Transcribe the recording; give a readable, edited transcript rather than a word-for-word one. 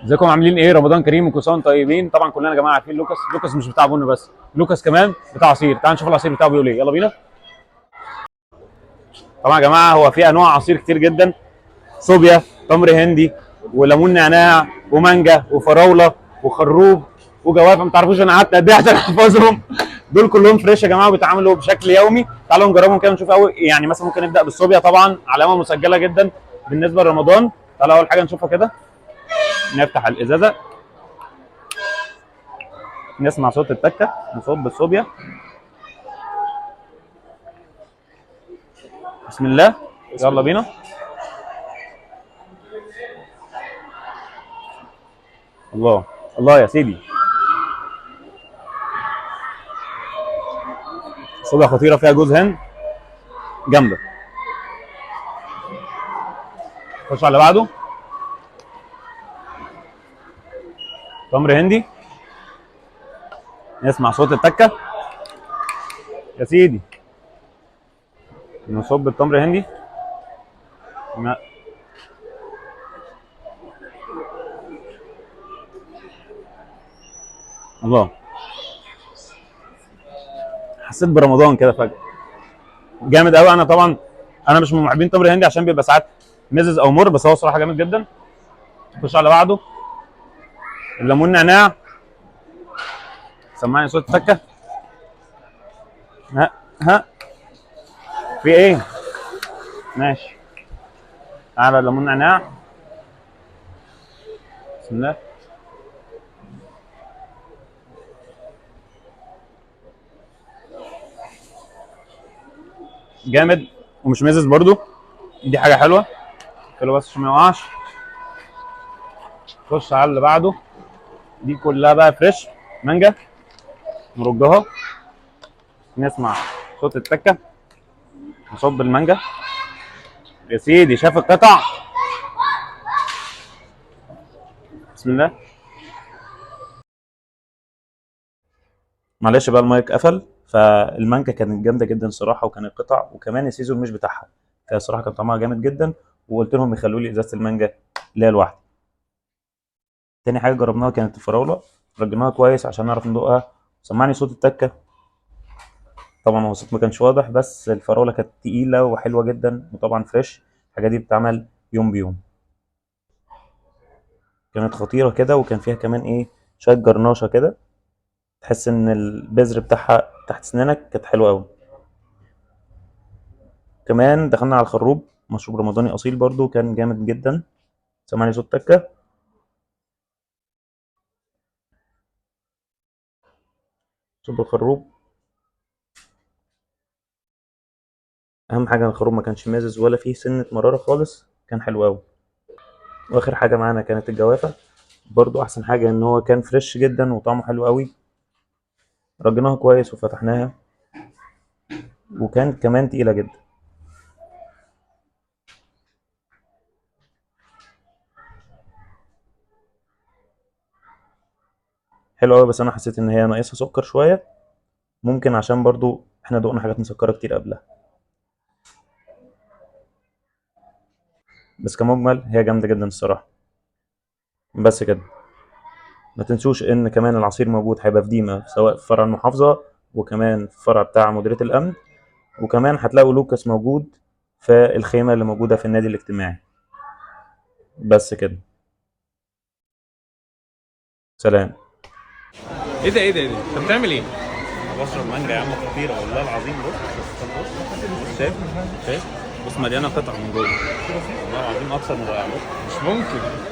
ازيكم عاملين ايه؟ رمضان كريم وكل سنة وانتم طيبين. طبعا كلنا يا جماعة عارفين لوكاس، لوكاس مش بتاع بن بس، لوكاس كمان بتاع عصير. تعالوا نشوف العصير بتاعه بيقول ايه، يلا بينا. طبعا يا جماعة هو في انواع عصير كتير جدا، صوبيا، تمر هندي، وليمون نعناع، ومانجا، وفراوله، وخروب، وجوافه. ما تعرفوش انا قعدت قد ايه عشان احفظهم. دول كلهم fresh يا جماعة وبيتعاملوا بشكل يومي. تعالوا نجربهم كده ونشوف اول، يعني مثلا ممكن نبدا بالصوبيا، طبعا علامة مسجله جدا بالنسبة لرمضان. تعالوا اول حاجة نشوفها كده، نفتح الازازه، نسمع صوت التكه، نصب الصوبيا. بسم الله، يلا بينا. الله الله يا سيدي، صوبيا خطيرة فيها جوز هند جامدة. خش على اللي بعده، تمر هندي، نسمع صوت التكه يا سيدي، نصب التمر هندي. الله، حسيت برمضان كده فجأة، جامد قوي. انا طبعا انا مش من محبين تمر هندي عشان بيبقى ساعات مزز او مر، بس هو صراحة جامد جدا. خش على بعده، الليمون نعناع، سمعني صوت التكه. ها ها، في ايه؟ ماشي، تعالى الليمون نعناع، بسم الله. جامد ومش مزز برضو، دي حاجة حلوة. حلو بس عشان ما يقعش. خش على اللي بعده، دي كلها بقى فريش مانجا، نرجها، نسمع صوت التكه، نصب المانجا يا سيدي. شاف القطع؟ بسم الله. معلش بقى المايك قفل. فالمانجا كانت جامدة جدا صراحة، وكانت قطع، وكمان ال season مش بتاعها، فصراحة كان طعمها جامد جدا، وقلت لهم يخلوا لي ازازة المانجا ليا لوحدي. تاني حاجة جربناها كانت الفراوله، رجيناها كويس عشان نعرف ندوقها. سمعني صوت التكه، طبعا هو الصوت ما كانش واضح، بس الفراوله كانت تقيلة وحلوه جدا، وطبعا fresh. الحاجة دي بتتعمل يوم بيوم، كانت خطيرة كده، وكان فيها كمان ايه شوية جرناشه كده، تحس ان البذر بتاعها تحت سنانك، كانت حلوة قوي. كمان دخلنا على الخروب، مشروب رمضاني اصيل برضو، كان جامد جدا. سمعني صوت تكه، صب الخروب. اهم حاجة الخروب ما كانش مازز ولا فيه سنة مرارة خالص، كان حلو قوي. واخر حاجة معانا كانت الجوافه، برضو احسن حاجة ان هو كان فريش جدا وطعمه حلو قوي. رجيناها كويس وفتحناها، وكان كمان تقيلة جدا. حلو قوي، بس انا حسيت ان هي ناقصها سكر شوية، ممكن عشان برضو احنا دقنا حاجات مسكره كتير قبلها. بس كمجمل هي جامدة جدا الصراحة. بس كده، ما تنسوش ان كمان العصير موجود، هيبقى في ديما، سواء في فرع المحافظة وكمان في فرع بتاع مديرية الامن، وكمان هتلاقوا لوكاس موجود في الخيمة اللي موجودة في النادي الاجتماعي. بس كده، سلام. ايه ده ايه ده ايه ده؟ انت بتعمل ايه؟ بشرب مانجا يا عم، خطيرة والله العظيم. بص بص، شايف شايف، بص مليانة قطع من جوه، والله العظيم اكثر من رائعة. مش ممكن.